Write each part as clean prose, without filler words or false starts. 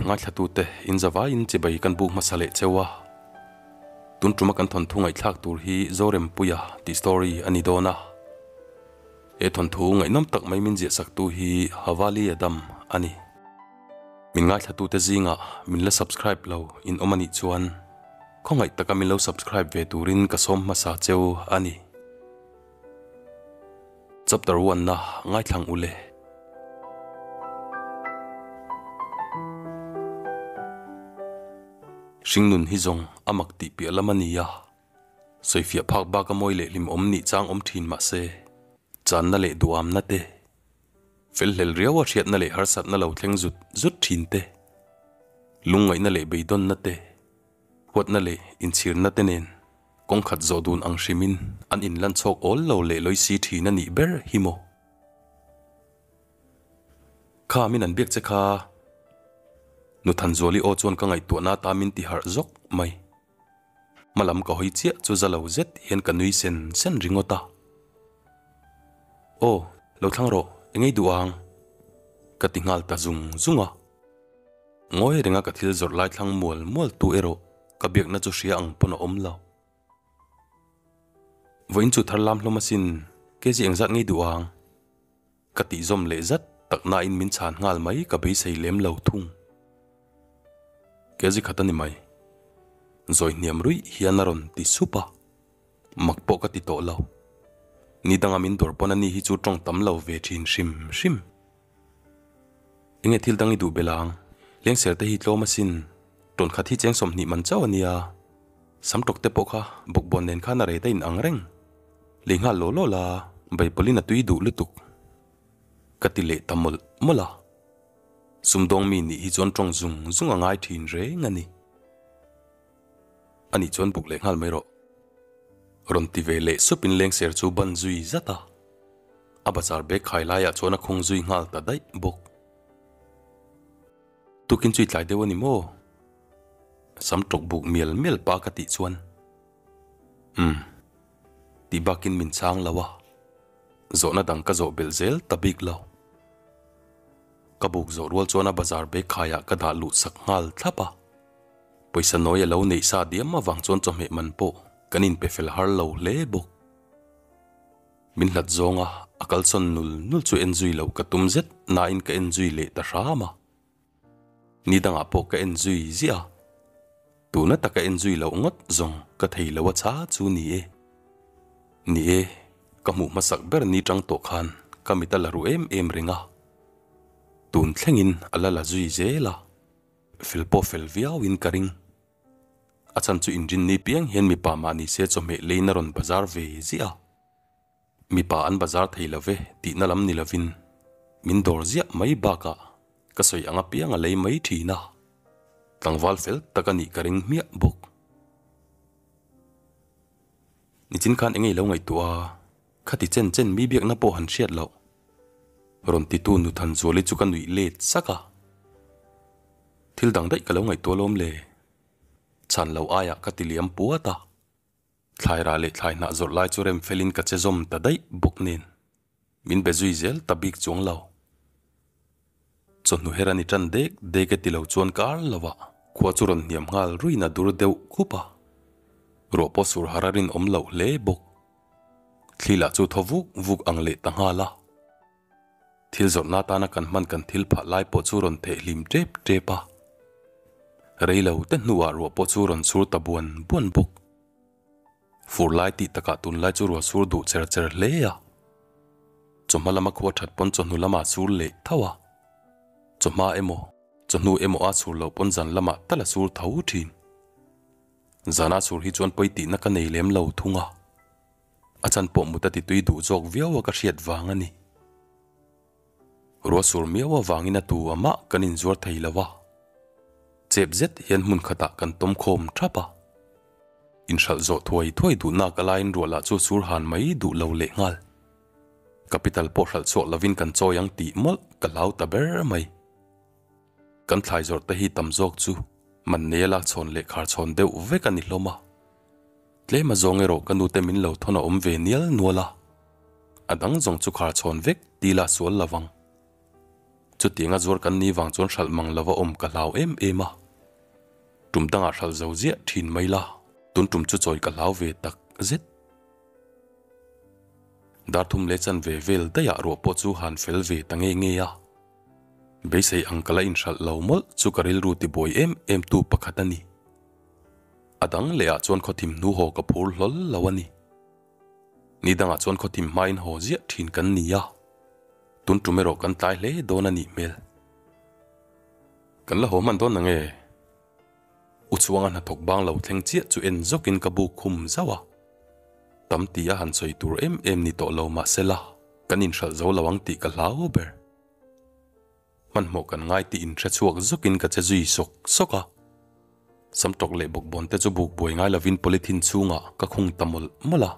ngaithlatute in zavaiin chibai kan buk hmasa leh cheu a. Tun tuma kan thawnthu ngaihthlak tur hi Zorempuia tih story a ni dawn a. He thawnthu ngaihnawm tak mai min ziahsaktu hi Havali Adam a ni. Min ngaithlatute zingah min la subscribe lo in awm a nih chuan khawngaih taka min lo subscribe ve turin ka sawm hmasa cheu a ni. Chapter one na ngaithlang ule. Hringnun hi zawng a mak tih piah lam a ni a, sawifiah phak bak a mawi leh hlimawm nih chang awm thin mah se, channa leh duamna te, felhlel riau a hriatna leh harsatna lo thleng zut zut thin te, lungngaihna leh beidawnna te, huatna leh inchhirna te nen kawng khat zawh dun ang hrimin an inlan chhawk awl lo leh lawi si thin a nih ber hi maw? Kha min an biak che kha Nu Thanzuali aw chuan ka ngaihtuahna ata min ti harh zawk mai. Hmalam ka hawi chiah chu za lo zet hian ka nui sen sen ringawt a. Aw, lo thlang rawh, engei duh ang? Ka ti nghal ta zung zung a. Ngawi renga ka thil zawrh lai thlang mual mual tu erawh ka biakna chu hria ang pawn a awm lo. Vawiin chu thar lam hlawm asin, kg engzat ngei duh ang? Ka tih zawm leh zat tak nain min chhan nghal mai ka beisei lem lo thung. Kg khat a ni mai. Zawi hniam ruih hian a rawn ti sup a, mak pawh ka ti tawh lo. Ni danga min dawr pawn ani hi chu tawng tam lo ve thin hrim hrim. Enge thil dang i duh belh ang? Lengser te hi tlawm asin, tawn khat hi cheng 20 man chauh a nia. Sam tawk te pawh kha bawkbawn nen khan a rei ta in ang reng. Lei nghal law law la, Baibawlin a tui duh lutuk. Ka ti leh ta mawlh mawlh a. Sumdawng mi nih hi chuan tawng zung zung a ngai thin reng a ni. Anih chuan buk leh nghal mai rawh. Rawn ti ve leh supin lengser chu ban zui zat a. A bazar bag khai laiah chuan a khung zui nghal ta daih bawk. Tukin chu i tlai deuh a ni maw? Sam tawk buk mial mial pa ka tih chuan Umm. Tih bakin min chhang lo a, zawhna dang ka zawh belh zel ta bik lo. Ka buk zawh rual chuan a bazar bag khaiah ka dah luh sak nghal thlap a. Pawisa nawi a lo neih sa diam avang chuan chawhmeh man pawh kan inpe fel har lo hle bawk. Min hlat zawnga a kalsawn nul nul chu en zui loh ka tum zet nain ka en zui leh ta hram a. Ni dangah pawh ka en zui ziah a, tuna taka en zui loh ngawt zawng ka thei lo a cha chu ni e. Ni e, ka hmuh hmasak ber ni tang tawh khan ka mit a la ru em em reng a, tun thlengin a la la zui zel a, fel pawh fel viauin ka ring. A chhan chu inrinni piang hian mipa mah ni se chawhmeh leiin a rawn bazar ve ziah a. Mipa an bazar thei lo ve tihna lam ni lovin min dawr ziah mai bakah ka sawi ang apiang a lei mai thin a. Tlangval fel tak a nih ka ring hmiah bawk. Nichin khan eng ei lo ngaihtuah a, khati chen chen mi biakna pawh han hriat loh. Rawn titu Nu Thanzuali chu ka nuih let sak a. Thil dang daih ka lo ngaihtuah lawm le. Chhan lo aiah ka ti liam puat a. Thlai rah leh thlai hnah zawrh lai chu rem felin ka che zawm ta daih bawk nen. Min be zui zel ta bik chuang lo. Chawhnu her a ni tan dek dek e ti lo chuan kar lo ah khua chu rawn hniam nghal ruin a dur deuh khup a. Ruah pawh sur har a rinawm loh hle bawk. Thli lah chu thaw vuk vuk ang leh ta nghal a. Thil zawrhna atana kan hman kan thil phah lai pawh chu rawn theh hlim tep tep a. Rei lo te hnuah ruah pawh chu rawn sur ta buan buan bawk. Fur lai tih takah tunlai chu ruah sur duh cher cher hle a. Chawhma lama khua that pawn chawhnu lamah sur leh tho a. Chawhma emaw, chawhnu emaw a sur loh pawn zan lamah tal a sur tho thin. Zana sur hi chuan pawi tihna ka nei lem lo thung a. A chan pawh mut a ti tui duh zawk viau a ka hriat vang a ni. Ruah sur miau avangin a tu amah kan inzuar thei lo a. Chep zet hian hmun khatah kan tawm khawm thap a. Inhralh zawh thuai thuai duhnak a laiin ruah lah chu sur han mai duh lo leh nghal. Capital pawh hralh chhuak lovin kan chawi ang tih mawlh ka hlau ta ber mai. Kan thlai zawrh te hi tam zawk chu man nei a lak chhawn leh khar chhawn deuh vek a ni hlawm a. Tlem a zawng erawh ka nute min lo thawn a awm ve nial nual a, a dang zawng chu khar chhawn vek ti la sual lo vang. Chutianga zuar kan ni vang chuan hralh mang lova awm ka hlau em em a. Tum dangah hralh zo ziah thin mai la, tun tum chu chawi ka hlau ve tak zet. Dar thum leh chan ve vel daihah ruah pawh chu han fel ve ta nge nge a. Beisei ang ka la inhralh lo mawlh chu ka rilru tibuai em em tu pakhat a ni. A dang lehah chuan khawthim hnu haw ka phur hlawl lo a ni. Ni dangah chuan khawthim hmain haw ziah thin kan ni a, tun tum erawh kan tlai hle dawn a nih hmel. Kan la haw hman dawn nange? U Chuanga hnathawk bang lo thleng chiah chu en zawkin ka buk khum zauh a. Tam ti a han sawi tur em em ni tawh lo mahsela kan inhralh zo lo ang tih ka hlau ber. Hmanhmawh kan ngai tih inhre chhuak zawkin ka che zui sawk sawk a. Samtawk leh bawkbawn te chu buk buai ngai lovin polythene chhungah ka khung ta mawlh mawlh a.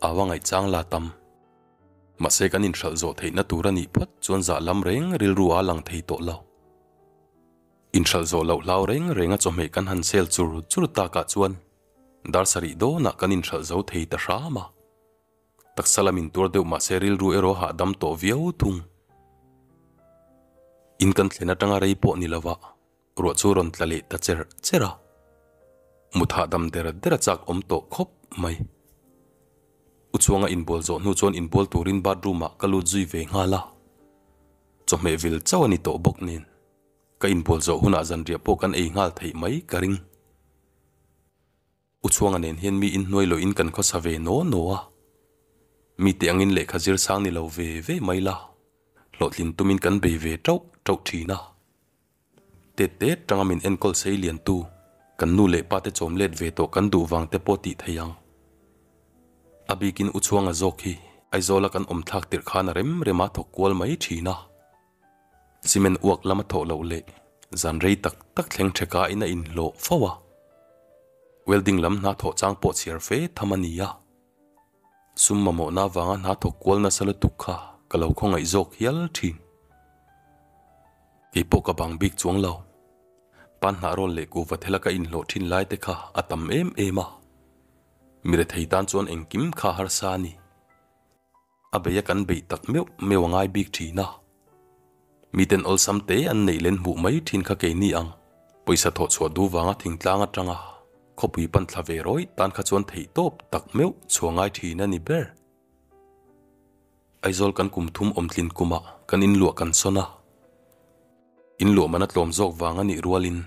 Au a ngaihchang la tam. Mahse kan inhralh zawh theihna tur a nih phawt chuan zah lam reng rilru a lang thei tawh lo. Inhralh zawh loh hlau reng renga chawhmeh kan han sel chur chur takah chuan dar sarih dawnah kan inhralh zo thei ta hram a. Taksa lam intuar deuh mahse rilru erawh hahdam tawh viau thung. In kan thlen atanga rei pawh ni lova ruah chu rawn tla leh ta cher cher a. Mut hahdam der der a chak awm tawh khawp mai. U Chuanga inbual zawh hnu chuan inbual turin bathroom ah ka lut zui ve nghal a. Chawhmeh vil chauh a ni tawh bawk nen ka inbual zawh hunah zanriah pawh kan ei nghal theih mai ka ring. U Chhuanga nen hian mi inhnuai lohin kan khawsa ve naw naw a, mite angin lehkha zir sang ni lo ve ve mai la, hlawhtlin tumin kan bei ve tauh tauh thin a. Tet tet tanga min enkawl sei liantu, kan nu leh pa te chawm let ve tawh kan duh vang te pawh tih thei ang. A bikin U Chhuanga zawk hi Aizawla kan awm thlak tirh khan a rem rem a thawk kual mai thin a. Cement uak lama thawh loh leh zan rei tak tak thleng theka in a inhlawh fo a. Welding lam hna thawh chang pawh chhiar fe tham a ni a. Sum mamawhna avanga hna thawk kual nasa lutuk kha ka lo khawngaih zawk hial thin. Kei pawh ka bang bik chuang lo. Pan hnah rawl leh kuhva thela ka inhlawh thin lai te kha a tam em em a. Mi rethei tan chuan engkim kha harsa a ni. A bei a kan beih tak meuh meuh a ngai bik thin a. Miten awlsam te an neih len hmuh mai thin kha keini ang. Pawisa thawh chhuah duh vanga thingtlang atanga khawpui pan thla ve rawih tan kha chuan theih tawp tak meuh chhuah ngai thin a ni ber. Aizawl kan kum thum awmtlin kumah kan inluah kan sawn a. Inluah man a tlawm zawk vang a nih rualin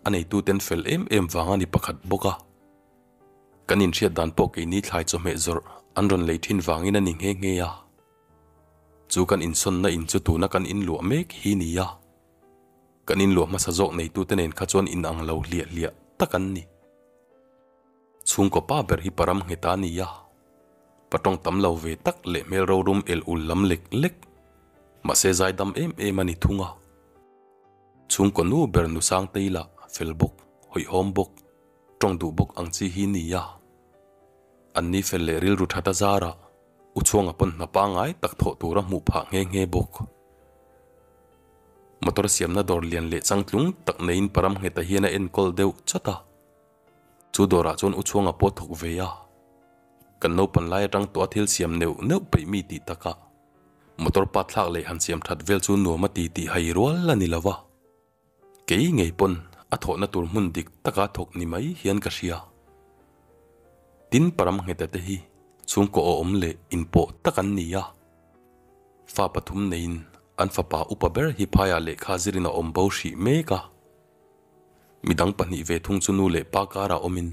a neituten fel em em vang a ni pakhat bawk a. Kan inhriat dan pawh keini thlai chawhmeh zawrh an rawn lei thin vangin a ni nghe nghe a. Chu kan insawnna in chu tuna kan inluah mek hi ni a. Kan inluah hmasa zawk neitute nen kha chuan inang lo hliah hliah tak an ni. Chhungkaw pa ber hi param nghet a ni a. Patawng tam lo ve tak leh hmel rorum el ul lam lek lek. Mahse zaidam em em a ni thung a. Chhungkaw nu ber nu Sangtei lah fel bawk, hawihhawm bawk. Tawng duh bawk ang chi hi ni a. An ni fel leh rilru that a zarah U Chhuanga pawn hna pangngai tak thawh tur a hmuh phah nghe nghe bawk. Motor siamna dawr lian leh changtlung tak neiin param ngheta hian a enkawl deuh chawt a. Chu dawrah chuan U Chhuanga pawh thawk ve a. Kan naupan lai atang tawh a thil siam neuh neuh peih mi tih takah motor pa thlak leh han siam that vel chu nuam a ti tih hai rual a ni lo va. Kei ngei pawn a thawhna tur hmun dik taka thawk ni mai hian ka hria. Tin param ngheta te hi chhungkaw awm leh inpawh tak an ni a. Fa pathum neiin an fapa upa ber hi phaiah lehkha zirin a awm bo hrih mek a. Midang pahnih ve thung chu nu leh pa karah awmin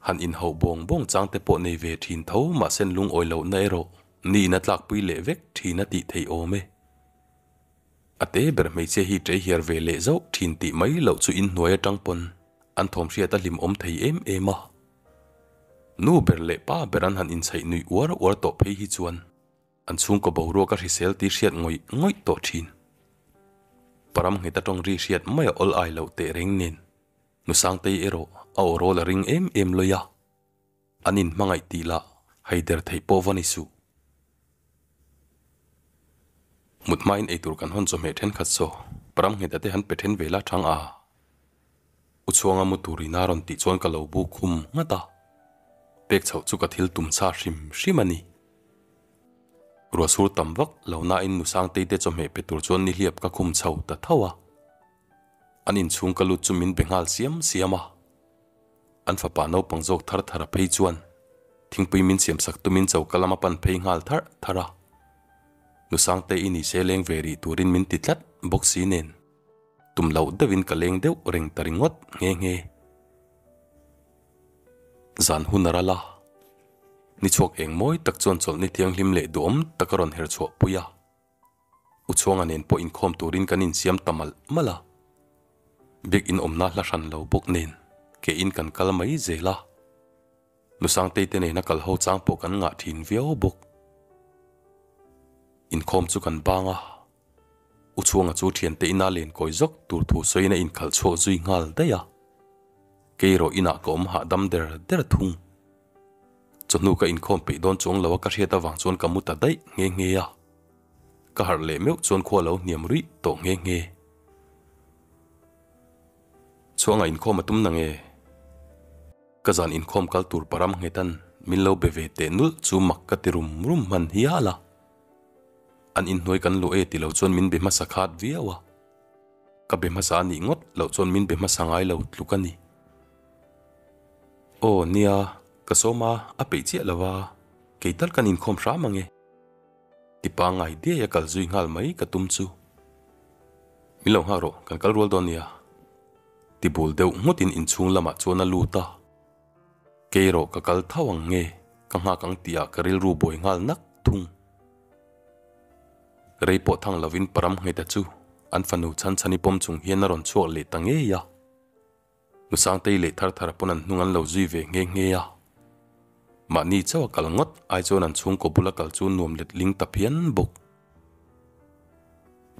han inhauh bawng bawng chang te pawh nei ve thin tho mahse lungawi lohna erawh niin a tlakpui leh vek thin a tih theih awm e. A te ber hmeichhia hi ṭei hiar ve leh zauh ṭhin tih mai loh chu inhnuai aṭang pawn an thawm hriat a hlim awm thei em em a. Nu ber leh pa ber an han inchhaih nuih uar uar tawh phei hi chuan an chhungkaw boruak a hrisel tih hriat ngawih ngawih tawh ṭhin. Param nghet aṭawng ri hriat mai a awl ai loh teh reng nen Nu Sangtei erawh a aw rawl a ring em em lawih a. An inhmangaih tih lah haider theih pawh va ni suh. Mut hmain eitur kan hawn chawhmeh thenkhat saw param ngheta te han pe then ve la chang a. U Chhuanga mu turin a rawn tih chuan ka lo bu khum nghat a. Pek chhoh chu ka thil tum sa hrim hrim a ni. Ruah sur tam vak lo nain Nu Sangtei te chawhmeh pe tur chuan nihliap ka khum chho ta tho a. An inchhung ka lut chu min be nghal siam siam a. An fapa naupang zawk thar thar a phei chuan thingpui min siam sak tumin choka lama pan phei nghal tharh tharh a. Nu Sangtei i ni se leng ve rih turin min ti tlat bawk si nen tum loh deuhin ka leng deuh reng ta ringawt nghe nghe. Zan hun a ral a, ni chhuak eng mawi tak chuan chawlhni thianghlim leh duhawm tak a rawn her chhuah pui a. U Chhuanga nen pawh inkhawm turin kan insiam ta malh malh a. Biak in awmna hla hran lo bawk nen ke in kan kal mai zel a. Nu Sangtei te nena kal ho chang pawh kan ngah thin viau bawk. Inkhawm chu kan bang a. U Chhuanga chu thiante ina len kawi zawk tur thu sawiin a inkhalh chhuak zui nghal daih a. Kei erawh inah ka awm hahdam der der thung. Chawhnu ka inkhawm peih dawn chuang lo a ka hriat avang chuan ka mu ta daih nghe nghe a. Ka harh leh meuh chuan khua lo hniam ruih tawh nghe nghe. Chhuanga inkhawm a tum na nge? Ka zan inkhawm kal tur param nghetan min lo be ve teh nulh chu mak ka ti rum rum hman hial a. An inhnuai kan luh e ti lo chuan min be hmasa khat viau a. Ka be hmasa a nih ngawt loh chuan min be hmasa ngai lo tluk a ni. Aw nia, ka sawm a, a peih chiah lo a, kei tal kan inkhawm hram ang e. Ti pangngai diai a kal zui nghal mai ka tum chu. Min lo nghak rawh, kan kal rual dawn nia. Ti bul deuh ngawtin inchhung lamah chuan a lut a. Kei erawh ka kal tho ang nge, ka nghak ang tihah ka rilru buai nghal nak thung. Rei pawh thang lovin param ngheta chu an fanu chhan chhan i pawm chung hian a rawn chhuak leh ta ngei a. Nu Sangtei leh thar thar pawn an hnung an lo zui ve nghe nghe a. Mahni chauh a kal ngawt ai chuan an chhungkaw bula kal chu nuam let ling ta phian bawk.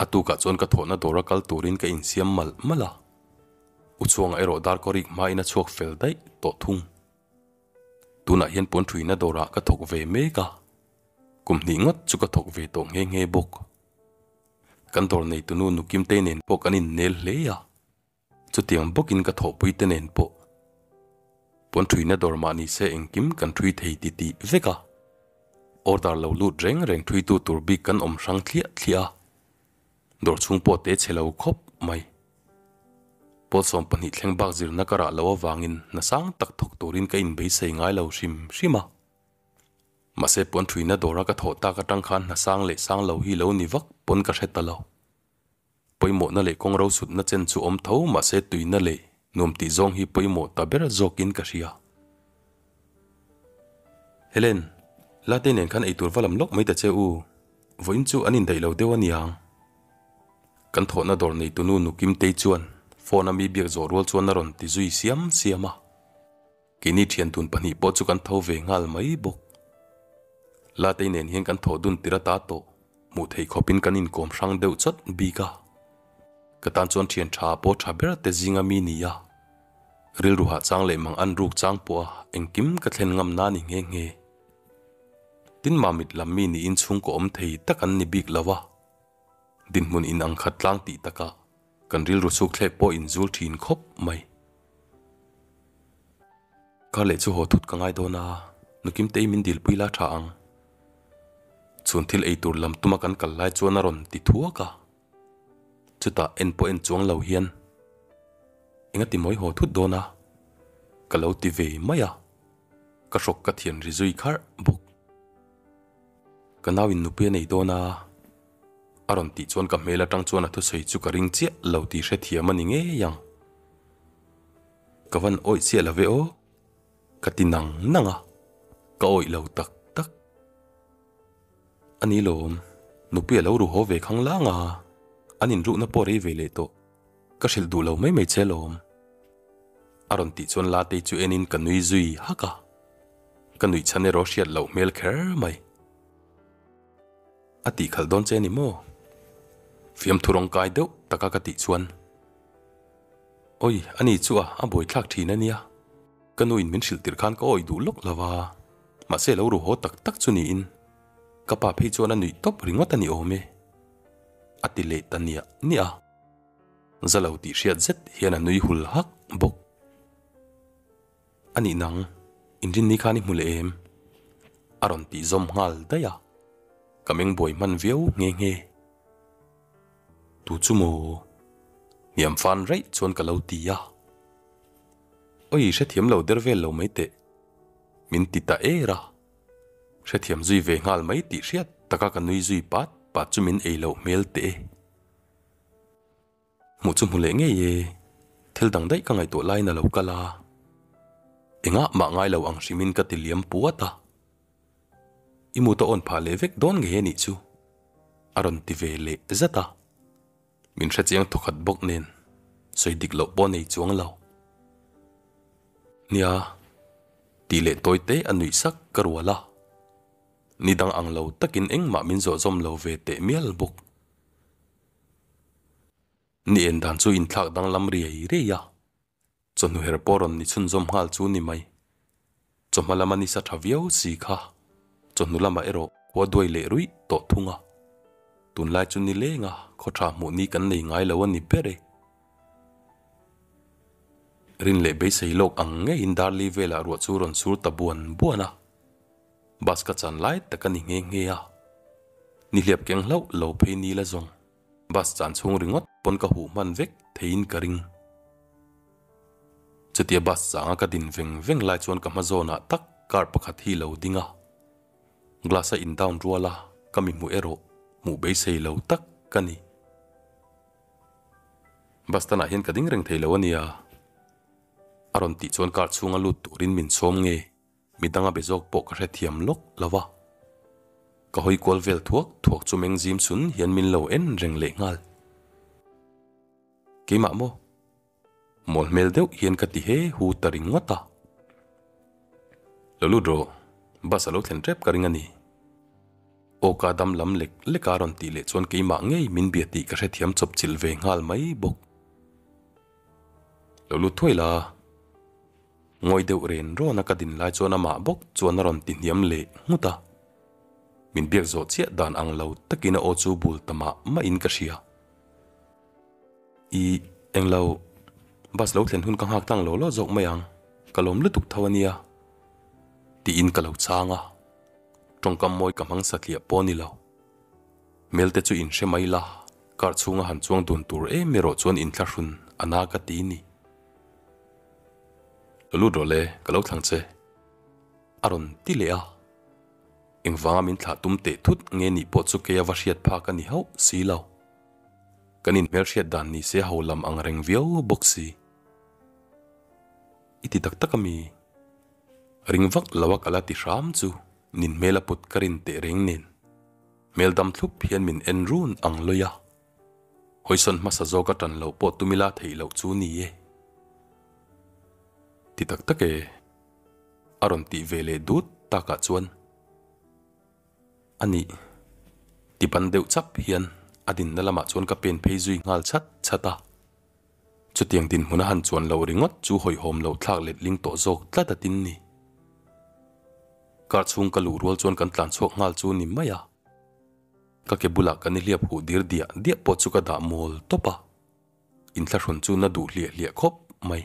A tukah chuan ka thawhna dawra kal turin ka insiam malh malh a. U Chhuanga erawh darkawrik hmain a chhuak fel daih tawh thung. Tunah hian puan thuina dawrah ka thawk ve mek a, kum hnih ngawt chu ka thawk ve tawh nghe nghe bawk. Kan dawr neitunu Nukimtei nen pawh kan innel hle a. Chutiang bawkin ka thawhpui te nen pawh pawn thuina dawr mah ni se engkim kan thui thei ti tih vek a, order lo lut reng reng thuitu tur bik kan awm hrang thliah thliah a, dawr chhung pawh te chhe lo khawp mai. Pawl 12 thleng bak zirna ka rah loh avangin hna sang tak thawk turin ka inbeisei ngai lo hrim hrim a. Mahse pawn thuina dawra ka thawh tak atang khan hna sang leh sang lo hi lo ni vak pawn ka hre ta lo. Pawimawhna leh kawng ro sutna chen chu awm tho mahse tuina leh nuam tih zawng hi pawimawh ta ber zawkin ka hria. Helen, Latei nen khan eitur va lam lawk mai ta che u, vawiin chu an indaih lo deuh aniang. Kan thawhna dawr neitunu Nukimtei chuan phone a mi biak zawh rual chuan a rawn ti zui siam siam a. Keini thian dun pahnih pawh chu kan tho ve nghal mai bawk. Latei nen hian kan thawh dun tir ata tawh hmuh theih khawpin kan inkawm hrang deuh chawt bik a. Ka tan chuan thian tha pawh tha ber te zinga mi ni a. Rilru hah chang leh mang an ruk chang pawh a engkim ka thlen ngam na ni nghe nghe. Tin mamit lam mi niin chhungkaw awm thei tak an ni bik lo a. Dinhmun inang khat tlang tih takah kan rilru chhuk thlek pawh inzul thin khawp mai. Kar leh chu haw thut ka ngai dawn a, Nukimtei min dilpui la tha ang. Chhun thil ei tur lam tuma kan kal lai chuan a rawn ti thuak a. Chutah en pawh en chuang lo hian engati mawi haw thut dawn a? Ka lo ti ve mai a, ka hrawk ka thian ri zui kharh bawk. Ka nau in nupui a nei dawn a, a rawn tih chuan ka hmel atang chuan a thusawi chu ka ring chiah lo tih hrethiam a ni ngei ang. Ka van awih chiah lo ve aw, ka ti nang nang a, ka awih lo tak tak. A ni lawm, nupui a lo ru haw ve khang lang a, an inruhna pawh rei ve leh tawh, ka hrilh duh lo mai mai che lawm. A rawn tih chuan Latei chu enin ka nui zui hak a, ka nuih chhan erawh hriat loh hmel kher mai. A tih khalh dawn che ni maw? Fiamthu rawngkai deuh taka ka tih chuan, Awi, ani chu a, a buaithlak thin a nia. Ka nuin min hrilh tirh khan ka awih duh lawk lo va, mahse lo ru haw tak tak chu niin ka pa phei chuan a nuih tawp ringawt a ni awm e, a ti leh ta niah niah a. Za lo tih hriat zet hian a nui hul hak bawk. A nih nang, inrinni khan i hmu leh em? A rawn tih zawm nghal daih a. Ka meng buai hman viau nghe nghe. Tu chu maw? Hniam fan raih chuan ka lo ti a. Awi hrethiam lo der vel lo mai teh. Min ti ta er a. Hrethiam zui ve nghal mai tih hriat taka ka nui zui pat pat chu min ei loh hmel teh e. Hmuh chu hmu leh ngei e, thil dang daih ka ngaihtuah laiin a lo kal a. Engah mah ngai lo ang hrimin ka ti liam puat a. I mut a awn phah leh vek dawn ngei a nih chu, a rawn ti ve leh zat a. Min hrechiang thawkhat bawk nen sawi dik loh pawh nei chuang lo. Nia, tih leh tawi te a nuih sak ka rual a. Ni dang ang lo takin engmah min zawh zawm lo ve teh mial bawk. Ni en dan chu inthlak danglam riai riai a, chawhnu her pawh rawn ni chhunzawm nghal chu ni mai. Chawhma lama nisa tha viau si kha chawhnu lamah erawh khua duai leh ruih tawh thung a. Tunlai chu ni leng a, khaw tha hmuh ni kan nei ngai lo a ni ber e. Rin leh beisei lawk ang ngeiin Darli velah ruah chu rawn sur ta buan buan a. Bus ka chan lai tak a ni nghe nghe a. Nihliap keng hlauh lo phei ni la zawng. Bus chan chhung ringawt pawn ka huh hman vek theiin ka ring. Chutia bus changa ka din veng veng lai chuan ka hma zawnah tak car pakhat hi lo ding a. Glass a in down rual a, ka mi hmuh erawh hmuh beisei lo tak ka ni. Bus stand ah hian ka ding reng thei lo a nia. A rawn tih chuan car chhunga lut turin min sawm nge. Midang a be zawk pawh ka hrethiam lawk lo va, ka hawi kual vel thuak thuak chu meng zim sun hian min lo en reng leh nghal. Keimah maw? Mawl hmel deuh hian ka ti he hu ta ringawt a. Lo lut rawh, bus a lo thlen tep ka ring a ni. Aw ka dam lam lek lek a rawn tih leh chuan keimah ngei min bia tih ka hrethiam chawp chilh ve nghal mai bawk. Lo lut thuai la. Ngawi deuh ren rawn a ka din lai chuan amah bawk chuan a rawn ti hniam leh nghut a. Min biak zawh chiah dan ang lo takin a aw chu bul ta mah mahin ka hria. I englo, bus lo thlen hun ka nghak tlang lo law zawk mai ang, ka lawm lutuk tho a nia. Tiin ka lo chhang a, tawngkam mawi ka hmang satliah pawh a ni lo. Hmel te chu in hre mai la, car chhunga han chuang dun tur em erawh chuan inthlahrun a na ka ti ni. Lo lut rawh le, ka lo thlang che. A rawn ti leh a. Engvanga min thlah tum teh thut nge nih pawh chu kei a va hriat phak a ni hauh si lo. Kan inhmelhriat dan ni se ho lam ang reng viau bawk si. I ti tak tak a mi? Ring vak lo a ka la ti hram chu nin hmel a put ka rin teh reng nen. Hmel dam thlup hian min en run ang lawih a. Hawisawn hmasa zawk a tan loh pawh tumila theih loh chu ni e. Ti tak tak e. A rawn tih ve leh dut takah chuan a nih ti ban deuh chap hian a dinna lamah chuan ka pen phei zui nghal chhat chhat a. Chutiang dinhmun a han chuan loh ringawt chu hawihhawm loh thlak letling tawh zawk tlat a tin ni. Car chhung ka luh rual chuan kan tlan chhuak nghal chu ni mai a. Ka ke bulah kan i hliap huh dir diah diah pawh chu ka dah mawl tawp a. Inthlahrun chu na duh hliah hliah khawp mai.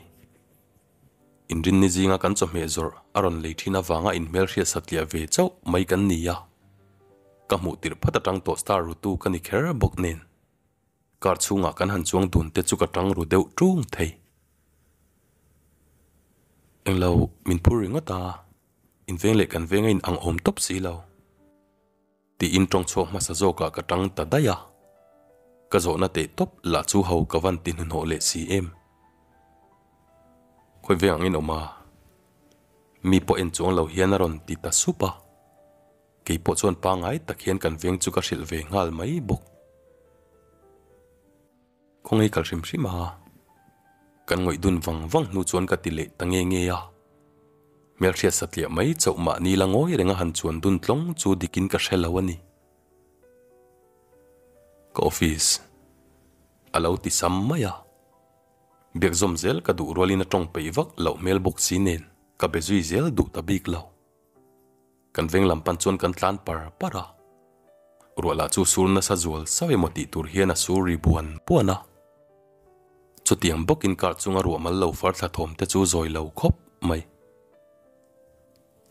Inrinni zinga kan chawhmeh zawrh a rawn lei thin avanga inhmelhriat satliah ve chauh mai kan ni a. Ka hmuh tirh phat atang tawh star rutu ka ni kher bawk nen. Car chhungah kan han chuang dun te chu ka tang ru deuh tung thei. Englo min phur ringawt a, inveng leh kan veng a in ang awm tawp si lo. Tiin tawng chhuak hmasa zawkah ka tang ta daih a, ka zawhna teh tawp lah chu ho ka van ti hnuhnawh leh si em. Khawi veng angin awm a, mi pawh en chuang lo hian a rawn ti ta sup a, kei pawh chuan pangngai tak hian kan veng chu ka hrilh ve nghal mai bawk. Khawngaih kal hrim hrim a, kan ngawih dun vang vang hnu chuan ka ti leh ta nge nge a. Hmelhriat satliah mai chauh mahni la ngawi reng a han chuan dun tlawng chu dikin ka hre lo a ni. Ka office a lo ti sam mai a, biak zawm zel ka duh rualin a tawng peih vak loh hmel bawk si nen ka be zui zel duh ta bik lo. Kan veng lam pan chuan kan tlan par par a, ruah lah chu sur nasa zual sauh emaw tih tur hian a sur ri buan buan a. Chutiang bawkin car chunga ruah mal lo far thla thawm te chu zawi lo khawp mai.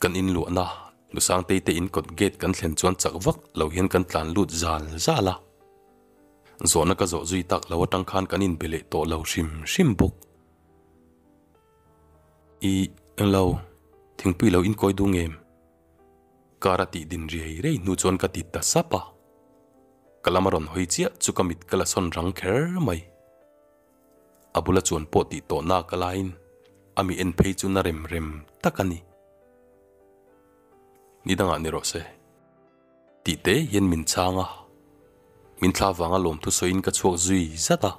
Kan inluahna Nu Sangtei te in kawt gate kan thlen chuan chak vak lo hian kan tlan lut zal zal a. Zawhna ka zawh zui tak lo atang khan kan inbe leh tawh lo hrim hrim bawk. I englo, thingpui lo inkawi duh ngem? Car a tih din riai riai hnu chuan ka ti ta sap a. Ka lam a rawn hawi chiah chu ka mit ka la sawn rang kher mai. A bula chuan pawh tih tawh nak a laiin a mi en phei chu na rem rem tak a ni. Ni dangah ni rawh se. Tih te hian min chhang a. Min thla vanga lawmthu sawiin ka chhuak zui zat a.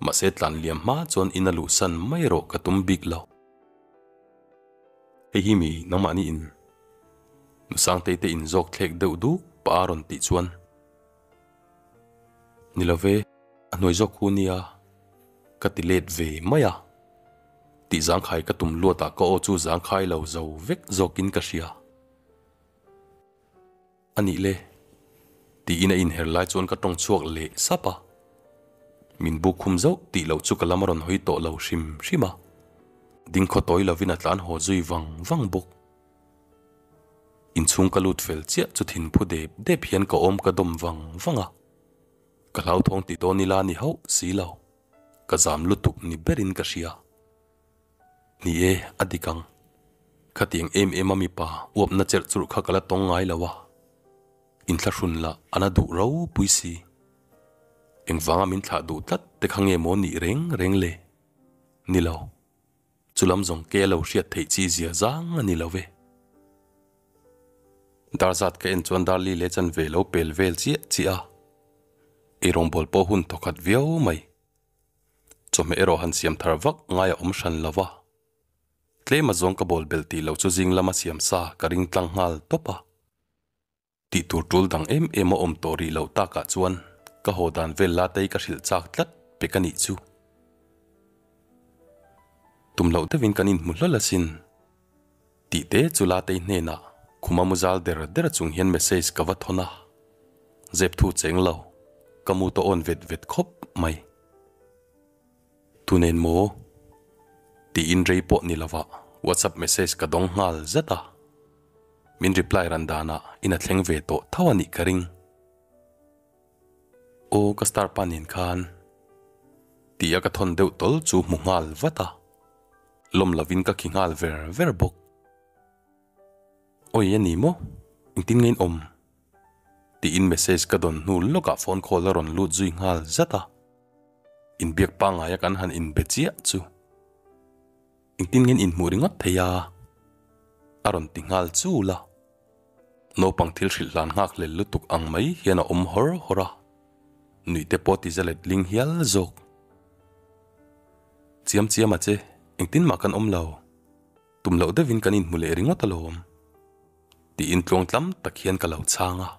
Mahse tlan liam hma chuan in a luhsan mai erawh ka tum bik lo. Hei hi mi nangmahni in Nu Sangtei te in zawk thlek deuh duk pah a rawn tih chuan Ni lo ve, a hnuai zawk hu nia ka ti let ve mai a. Tih zangkhai ka tum luatah ka aw chu zangkhai lo zo vek zawkin ka hria. A nih le? Tiin a inher lai chuan ka tawng chhuak leh sap a. Min buk khum zauh tih loh chu ka lam a rawn hawi tawh lo hrim hrim a. Ding khaw tawi lovin a tlan haw zui vang vang bawk. Inchhung ka lut fel chiah chu thinphu dep dep hian ka awm ka dawm vang vang a. Ka hlauthawng ti dawn ila ni hauh si lo. Ka zam lutuk ni berin ka hria. Ni e, a dik ang. Khatiang em em a mipa uapna cherh churh kha ka la tawng ngai lo a. Inthlahrun lah a na duh ropui si. Engvanga min thlah duh tlat te kha nge maw nih reng reng le? Ni lo. Chu lam zawng ke a lo hriat theih chi zia zang a ni lo ve. Dar zat ka en chuan dar li leh chanve lo pel vel chiah chiah a. Eirawngbawl pawh hun thawkhat viau mai. Chawhmeh erawh han siam thar vak ngai a awm hran lo va. Tlem a zawng ka bawl belh tih loh chu zing lama siam sa ka ring tlang nghal tawp a. Tih tur tul dang em em a awm tawh rih loh takah chuan ka haw dan vel la tei ka hrilh chak tlat pek a nih chu. Tum loh deuhin kan inhmu hlawl asin. Tih te chu la tei hnenah khuma mu zal der der chung hian message ka va thawn a. Zep thu cheng lo, ka mu tawh awn vet vet khawp mai. Tu nen maw? Tiin rei pawh ni lovah WhatsApp message ka dawng nghal zat a. Min reply ran danah in a thleng ve tawh tho a nih ka ring. Aw ka star pa nen khan tia ka thawn deuh tawl chu hmu nghal vat a. Lawm lovin ka khi nghal ver ver bawk. Awi a ni maw? Engtin nge in awm? Tiin message ka dawn hnu lawkah phone call a rawn lut zui nghal zat a. Inbiak pangngaia kan han inbe chiah chu engtin nge in inhmuh ringawt thei a? A rawn ti nghal chul a. Naupang thil hrilh hlan nghak hlel lutuk ang mai hian a awm hawr hawr a. Nuih te pawh ti za let ling hial zawk. Chiam chiam a che, engtin mah kan awm lo. Tum loh deuhin kan inhmu leh ringawt alawm. Tiin tluang tlam tak hian ka lo chhang a.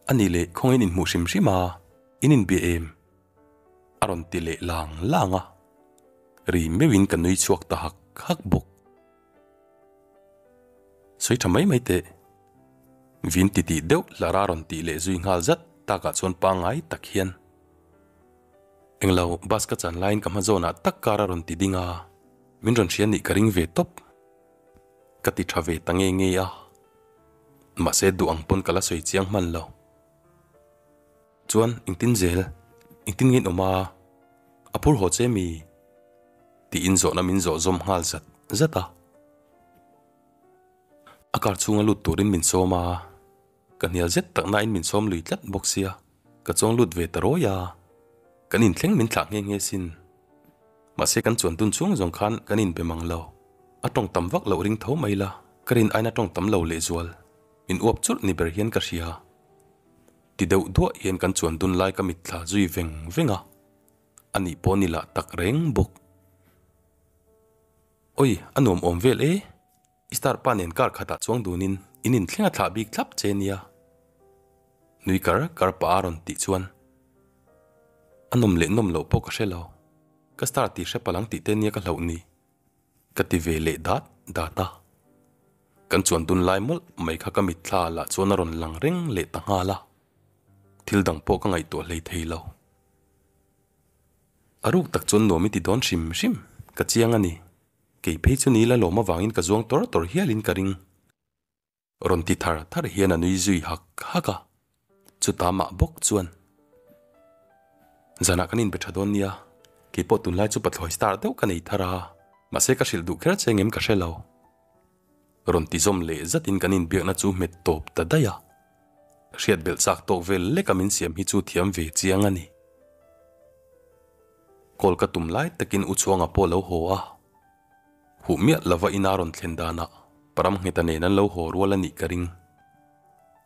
A nih leh khawngin inhmuh hrim hrim a, in inbia em? A rawn ti leh lang lang a. Ri meuhin ka nui chhuak ta hak hak bawk. Sawi tha mai mai teh. Vin ti tih deuh hlar a rawn tih leh zui nghal zat takah chuan pangngai tak hian. Englo, bus ka chan laiin ka hma zawnah tak kar a rawn ti ding a, min rawn hria nih ka ring ve tawp. Ka ti tha ve ta nge nge a, mahse duh ang pawn ka la sawi chiang hman lo. Chuan engtin zel, engtin nge in awm a, a phur haw che mi? Tiin zawhna min zawh zawm nghal zat zat a. A car chhunga lut turin min sawm a. Ka hnial zet tak nain min sawm lui tlat bawk sia, ka chuang lut ve ta rawi a, kan inthleng min thlah nghe nghe sin. Mahse kan chuan dun chhung zawng khan kan inbe mang lo, a tawng tam vak loh ring tho mai la, ka rin aina tawng tam lo lehzual, min uap churh ni ber hian ka hria. Ti deuh duah hian kan chuan dun lai ka mitthla zui veng veng a, ani pawh ni lah tak reng bawk. Awi, a nuam awm vel e. I star pa nen kar khatah chuang dunin in inthleng a thlah bik thlap che nia. Nui kar kar pah a rawn tih chuan a nawm leh nawm loh pawh ka hre lo. Ka star tih hre palang tih te nia ka hlauh ni. Ka ti ve leh dat dat a. Kan chuan dun lai mawlh mai kha ka mitthla lah chuan a rawn lang reng leh ta nghal a. Thil dang pawh ka ngaihtuah hlei thei lo. A ruk tak chuan nuam i ti dawn hrim hrim ka chiang a ni. Kei phei chu ni la lawm avangin ka zuang tawr tawr hialin ka ring. Rawn ti thar thar hian a nui zui hak hak a, chuta mah bawk chuan, Zanah kan inbe tha dawn nia, kei pawh tunlai chu pathlawi star deuh ka nei thar a, mahse ka hrilh duh kher che ngem ka hre lo. Rawn ti zawm leh zatin kan inbiakna chu hmet tawp ta daih a, hriat belh chak tawk vel leka min siam hi chu thiam ve chiang a ni. Call ka tum lai takin U Chhuanga pawh a lo haw a, Huh miah lova ina rawn thlen danah Param Ngheta nen an lo haw rual a nih ka ring.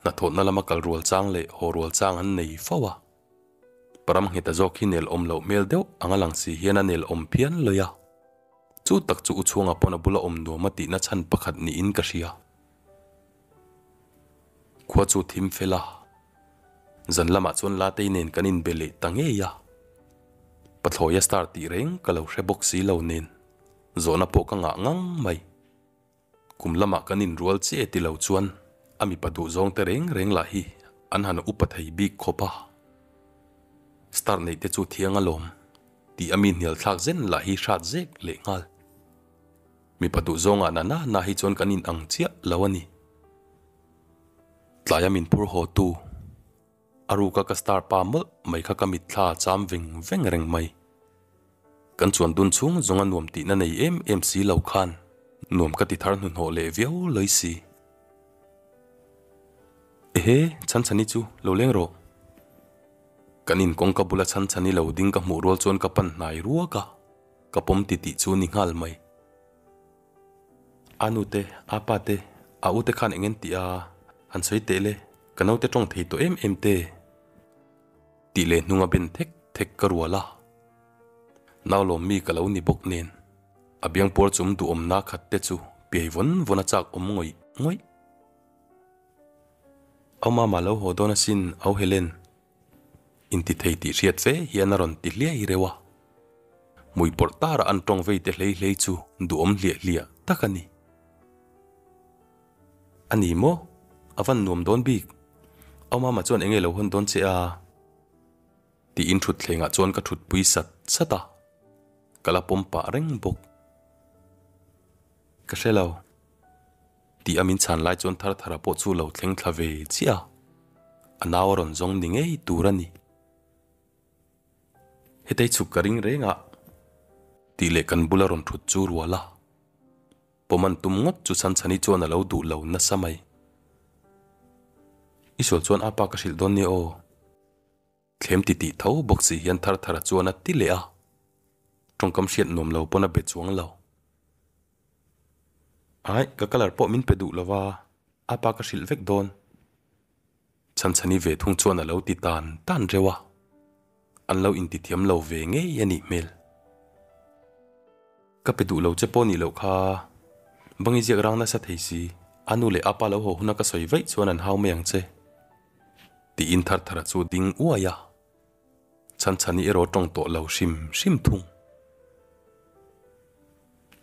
Hnathawhna lama kal rual chang leh haw rual chang an nei fo a. Param Ngheta zawk hi nel awm loh hmel deuh anga lang si hian a nel awm phian lawih a. Chu tak chu U Chhuanga pawn a bula awm nuam a tihna chhan pakhat niin ka hria. Khua chu thim fel a. Zan lamah chuan Latei nen kan inbe leh ta ngei a. Pathlawia star tih reng ka lo hre bawk si lo nen zawhna pawh ka ngah ngang mai. Kum lamah kan inrual chiah ti lo chuan a mipa duhzawng te reng reng lah hi an han upa thei bik khawp a. Star neih te chu thiang alawm tih a mi hnial thlak zen lah hi hrat zek leh nghal. Mipa duhzawngah na na na hi chuan kan inang chiah lo a ni. Tlaia min phur haw tu. A ruka ka star pa mawlh mai kha ka mitthla a cham veng veng reng mai. Kan chuan dun chhung zawng a nuam tihna nei em em si lo khan nuam ka ti thar hnuhnawh leh viau lawi si. Ehe, Chhanchhani chu lo leng rawh. Kan in kawngka bula Chhanchhani lo ding ka hmuh rual chuan ka pan hnai ruak a, ka pawm titih chu ni nghal mai. A nu te, a pa te, a u te khan eng en tih a, han sawi teh le, ka naute tawng thei tawh em em te. Tih leh hnung a ben thek thek ka rual a. Nau lawm mi ka lo ni bawk nen, a biang puar chum duhawmna khat te chu piai vawn vawn a chak awm ngawih ngawih. Au mama lo haw dawn asin, au Helen. Inti thei tih hriat fe hian a rawn ti hliai reuh a. Hmui pawrh tara an tawng vei te hlei hlei chu duhawm hliah hliah tak a ni. A ni maw? A van nuam dawn bik. Au mama chuan enge lo hawn dawn che a? Tiin thutthlengah chuan ka thutpui sat sat a. Ka la pawm pah reng bawk. Ka hre lo. Tih a min chhan lai chuan Tharthara pawh chu lo thleng thla ve chiah a, a nau a rawn zawng ni ngei tur a ni. Hetei chhuk ka ring reng a, tih leh kan bula rawn thut chu rual a, pawm an tum ngawt chu Chhanchhani chuan a lo duh lo nasa mai. I sual chuan a pa ka hrilh dawn nia aw. Thlem ti tih tho bawk si hian Tharthara chuan a ti leh a, tawngkam hriat nuam lo pawn a be chuang lo. Aih, ka colour pawh min pe duh lo va, a pa ka hrilh vek dawn. Chhanchhani ve thung chuan a lo ti tan tan reuh a, an lo intithiam lo ve ngei a nih hmel. Ka pe duh lo che pawh nih loh kha, bangi ziak rang nasa thei si, a nu leh a pa lo haw huna ka sawi vaih chuan an hau mai ang che. Tiin Tharthara chu ding uai a. Chhanchhani erawh tawng tawh lo hrim hrim thung.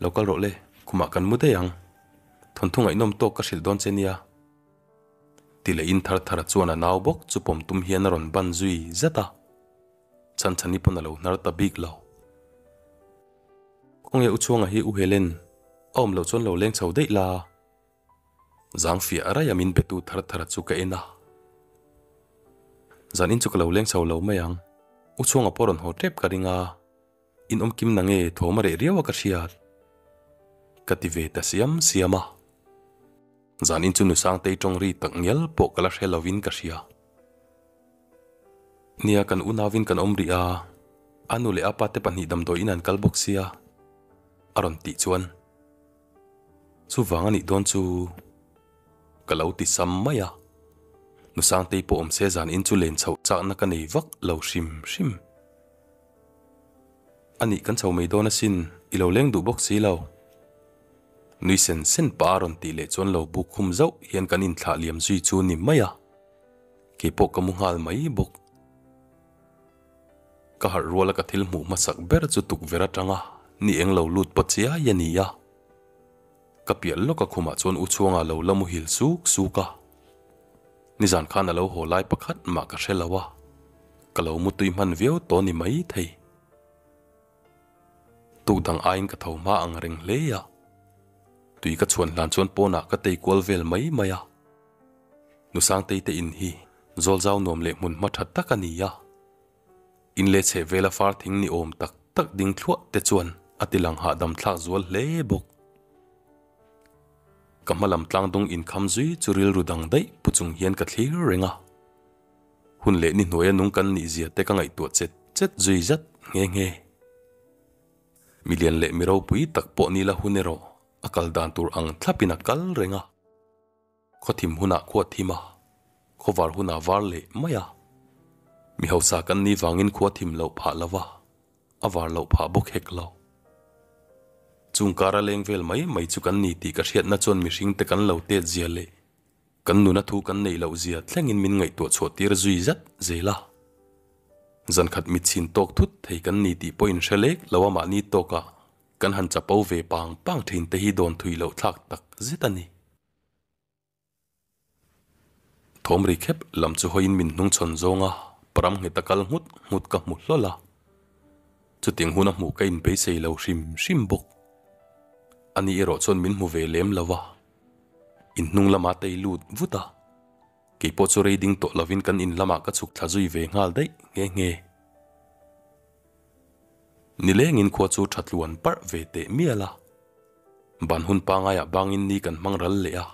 Lo kal rawh le, khumah kan mu daih ang. Thawnthu ngaihnawm tawk ka hrilh dawn che nia. Ti lehin Tharthara chuan a nau bawk chu pawm tum hian a rawn ban zui zat a. Chhanchhani pawn a lo hnar ta bik lo. Khawnge U Chhuanga hi U Helen, a awm loh chuan lo leng chho daih la. Zang fiah raih a min betu thar thar chu ka en a. Zan in chu ka lo leng chho lo mai ang. U chhuanga pawh rawn haw tep ka ring a. In awm kim na nge thawm a reh riau a ka hriat. Ka ti ve ta siam siam a. Zan in chu nu Sangtei tawng ri tak ngial pawh ka la hre lovin ka hria. Nia kan unauin kan awm rih a, a nu leh a pa te pahnih damdawiin an kal bawk sia a rawn tih chuan. Chuvang a nih dawn chu ka lo ti sam mai a, Nu Sangtei pawh awm se zan in chu len chhoh chakna ka nei vak lo hrim hrim. A nih kan chho mai dawn asin, i lo leng duh bawk si lo. Nui sen sen pah a rawn tih leh chuan lo buk khum zauh hian kan inthlah liam zui chu ni mai a, keipawh ka mu nghal mai bawk. Ka harh ruala ka thil hmuh hmasak ber chu tukverh atanga ni eng lo lut pawh chiai a ni a. Ka piah lawk a khumah chuan U Chhuanga lo la muhil suk suk a. Nizan khan a lo haw lai pakhat mah ka hre lo a, ka lo mutui hman viau tawh ni mai thei. Tuk dang aiin ka tho hma ang reng hle a. Tui ka chhuan hlan chuan pawnah ka tei kual vel mai mai a. Nu Sangtei te in hi zawl zau nuam leh hmun hma tha tak a ni a. In leh chheh vela far thing ni awm tak tak ding thluah te chuan a ti lang hahdam thlak zual hle bawk. Ka hma lam tlang dung inkham zui chu rilru dang daih pu chung hian ka thlir reng a. Hun leh ni hnuaia nung kan nih zia te ka ngaihtuah chet chet zui zat nghe nghe. Milian leh mi ropui tak pawh nila hun erawh a kal dan tur ang thlapin a kal reng a. Khaw thim hunah khua thim a, khaw var hunah var leh mai a. Mi hausa kan nih vangin khua thim loh phah lo va, a var loh phah bawk hek lo. Chung kara leng vel mai mai chu kan ni tih ka hriatna chuan mihringte kan lo tet zia leh kan nuna thu kan neih loh zia thlengin min ngaihtuah chhuah tir zui zat zel a. Zankhat mitchhin tawk thut thei kan ni tih pawh inhre lek lo a mahni tawkah kan han chapo ve pang pang thin te hi dawn thui loh thlak tak zet a ni. Thawm ri khep lam chu hawiin min hnung chhawn zawng a, param nghet a kal nghut nghut ka hmu hlawl a. Chutiang huna hmuh ka inbeisei lo hrim hrim bawk. Ani erawh chuan min hmu ve lem lo a, in hnung lama tei lut vut a. Kei pawh chu rei ding tawh lovin kan in lamah ka chhuk thla zui ve nghal daih nghe nghe. Nilengin khua chu tha tluan parh ve teh mial a. Ban hun pangaiah bangin ni kan hmang ral leh a.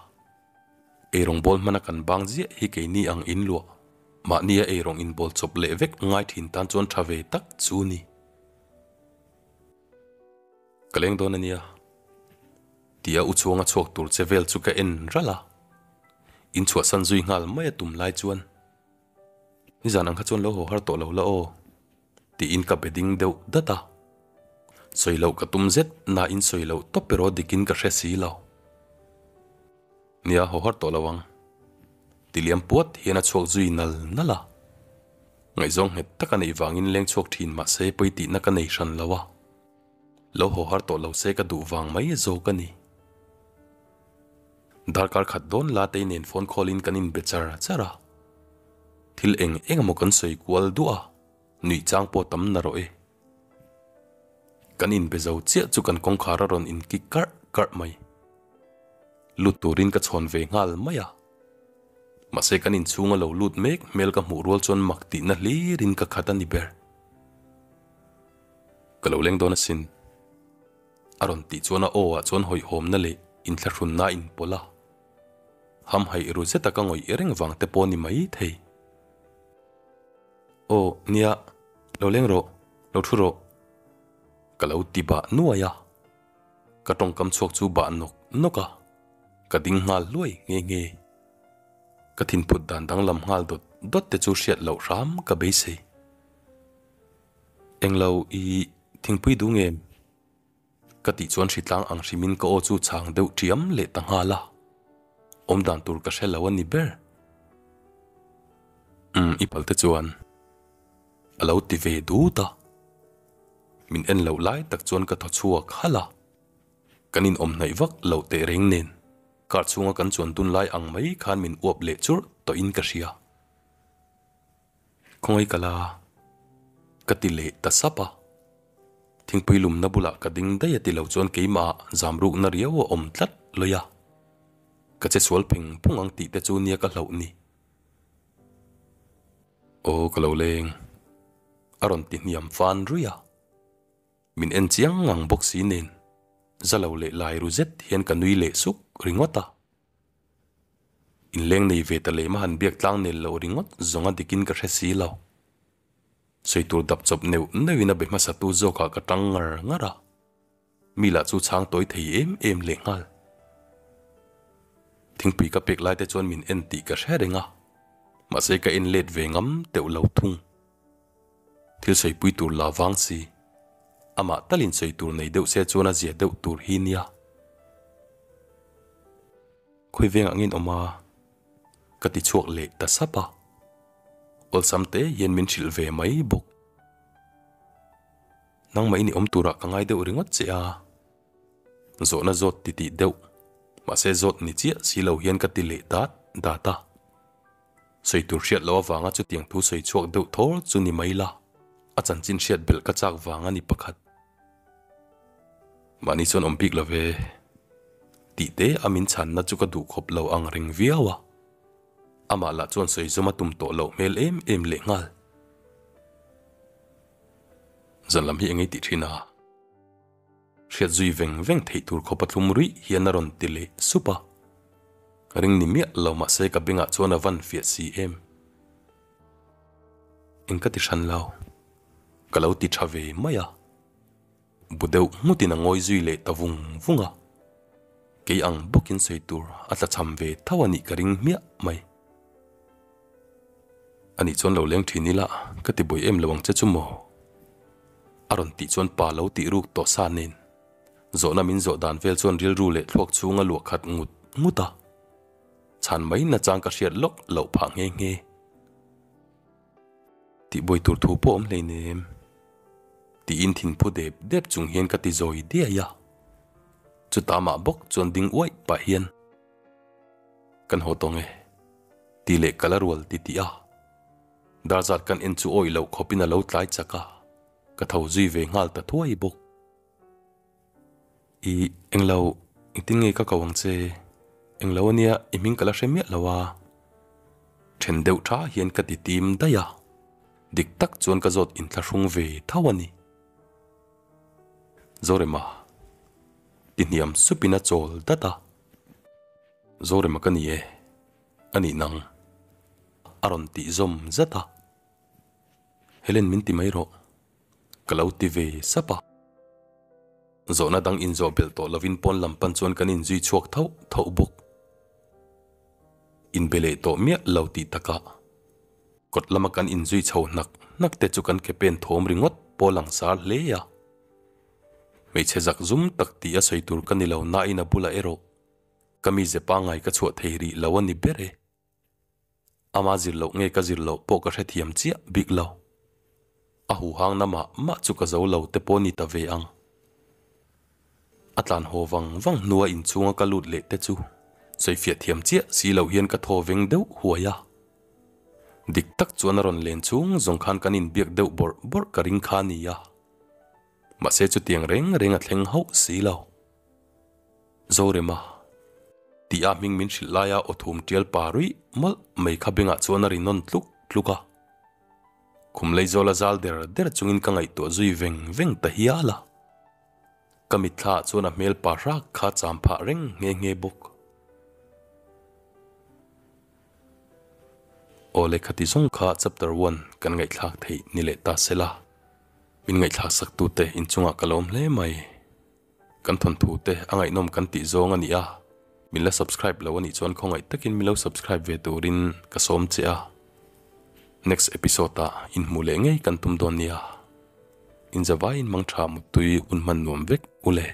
Eirawng bawl hmana kan bang ziah hi keini ang in luah. Mahnia eirawng inbawl chawp leh vek ngai thin tan chuan tha ve tak chu ni. Ka leng dawn a nia. Tia u chhuanga chhuak tur che vel chu ka en ralh a. In chhuahsan zui nghal mai a tum lai chuan. Nizan ang kha chuan lo haw har tawh lo la aw. Tiin ka be ding deuh dat a. Sawi loh ka tum zet nain sawi loh tawp erawh dikin ka hre si lo. Nia haw har tawh lo ang. Ti liam puat hian a chhuak zui nal nal a. Ngaihzawng nghet tak a neih vangin leng chhuak thin mahse pawi tihna ka nei hran lo a. Lo haw har tawh lo se ka duh vang mai zawk a ni. Darkar khat dawn la tei nen phone call in kan inbe char char a. Thil eng eng emaw kan sawi kual duah a, nuih chang pawh tam na rawh e. Kan inbe zo chiah chu kan kawngkhar a rawn inkik karh karh mai. Lut turin ka chhawn ve nghal mai a. Mahse kan inchhung a lo lut mek hmel ka hmuh rual chuan mak tihna hlirin ka khat a ni ber. Ka lo leng dawn asin. A rawn tih chuan a aw ah chuan hawihhawmna leh inthlahrunna a inpawlh a. Hamhaih ru zeta ka ngawih reng vang te pawh ni mai thei. Aw, nia, lo leng rawh, lo thu rawh. Ka lo ti bah nuai a. Ka tawngkam chhuak chu bah nawk nawk a. Ka ding nghal hluai nghe nghe. Ka thinphut dan danglam nghal dawt dawt te chu hriat loh hram ka beisei. Englo i thingpui duh ngem? Ka tih chuan hritlang ang hrimin ka aw chu chhang deuh ṭiam leh ta nghal a. Awm dan tur ka hre lo a ni ber. Umm i pal te chuan a lo ti ve dut a. Min en loh lai tak chuan ka thaw chhuak halh a. Kan inawm hnaih vak loh teh reng nen car chhunga kan chuan dun lai ang mai khan min uap leh churh tawhin ka hria. Khawngaih ka la ka ti leh ta sap a. Thingpui lumna bulah ka ding daih a ti lo chuan keimah zamrukna riau a awm tlat lawih a. Ka che sual pheng phung ang tih te chu nia ka hlauh ni. Aw ka lo leng a rawn ti hniam fan ruih a. Min en chiang ngang bawk si nen za lo leh lai ru zet hian ka nui leh suk ringawt a. Inleng nei ve ta leh ma han biak tlang nel loh ringawt zawng a dikin ka hre si lo. Sawi tur dap chawp neuh neuhin a be hmasatu zawkah ka tang ngar ngar a. Mi lah chu chhang tawi thei em em leh nghal. Thingpui ka pek lai te chuan min en tih ka hre reng a, mahse ka en let ve ngam teuh lo thung. Thil sawipui tur la vang si. Amah talin sawi tur nei deuh se chuan a zia deuh tur hi nia. Khawi veng angin awm a? Ka ti chhuak leh ta sap a. Awlsam te hian min hrilh ve mai bawk. Nangmah in i awm turah ka ngai deuh ringawt che a. Zawhna zawt ti tih deuh, mahse zawt ni chiah si lo hian ka ti leh dat dat a. Sawi tur hriat loh avanga chutiang thu sawi chhuak deuh thawl chu ni mai la, a chanchin hriat belh ka chak vang a ni pakhat. Mahni chuan awm bik lo ve. Tih te a min chhanna chu ka duh khawp lo ang reng viau a. Amah lah chuan sawi zawm a tum tawh loh hmel em em leh nghal. Zan lam hi eng ei tih thin a? Hriat zui veng veng theih tur khawp a thlum ruih hian a rawn ti leh sup a. Ring ni miah lo mahse ka bengah chuan a van fiah si em. Eng ka ti hran lo. Ka lo ti tha ve mai a. Bu deuh nghutin a ngawi zui leh ta vung vung a. Kei ang bawkin sawi tur a tla cham ve tho a nih ka ring hmiah mai. Anih chuan lo leng thin ila ka ti buai em lo ang che chu maw? A rawn tih chuan pa lo tih ruk tawh sa nen zawhna min zawh dan vel chuan rilru leh thluak chhung a luah khat ngut ngut a. Chhan mai nachang ka hriat lawk loh phah nghe nghe. Tih buai tur thu pawh awm hleinem. Tiin thinphu dep dep chung hian ka ti zawi diai a. Chuta mah bawk chuan ding uaih pah hian kan haw tawng e. Ti leh ka la rual ti tih a. Dar zat kan en chu awih loh khawpin a lo tlai chak a, ka tho zui ve nghal ta thuai bawk. I englo, engtin nge ka ko ang che? Englo ania i hming ka la hre miah lo a. Then deuh tha hian ka ti tim daih a, dik tak chuan ka zawt inthlahrung ve tho a ni. Zorema ti hniam supin a chawl dat a. Zorema ka ni e, a nih nang a rawn tih zawm zat a. Helen min ti mai rawh. Ka lo ti ve sap a. Zawhna dang inzawh belh tawh lovin pawn lam pan chuan kan inzui chhuak thauh thauh bawk. Inbe leh tawh miah lo tih takah kawt lama kan inzui chho hnak hnak te chu kan ke pen thawm ringawt pawh lang sar hle a. Hmeichhe zak zum tak tih a sawi tur ka ni lo nain a bulah erawh ka mize pangngai ka chhuah thei rih lo a ni ber e. Ama zir loh nge ka zir loh pawh ka hrethiam chiah bik lo. A huhang na mah mah chu ka zo lo te pawh ni ta ve ang. A tlan haw vang vang hnua inchhunga ka lut leh te chu sawifiah thiam chiah si lo hian ka thaw veng deuh huai a. Dik tak chuan a rawn len chhung zawng khan kan inbiak deuh bawrh bawrh ka ring kha nia. Mahse chutiang reng reng a thleng hauh si lo. Zorema, tih a hming min hrilh laia aw thum tial pa ruih mawlh mai kha bengah chuan a ri nawn tluk tluk a. Khum Leizawla zal der der chungin ka ngaihtuah zui veng veng ta hial a. Ka mitthlaah chuan a hmel pa hrak kha cham phah reng nghe nghe bawk. Aw lehkha ti zawng kha chapter one kan ngaihthlak theih ni leh ta sela. Min ngaihthlak saktute inchungah ka lawm hle mai. Kan thawnthu te a ngaihnawm kan tih zawng a ni a, min la subscribe lo a nih chuan khawngaih takin min lo subscribe ve turin ka sawm che a. Next episode ah inhmuh leh ngei kan tum dawn nia. Inzavaiin mangtha muttui hun hman nuam vek u le.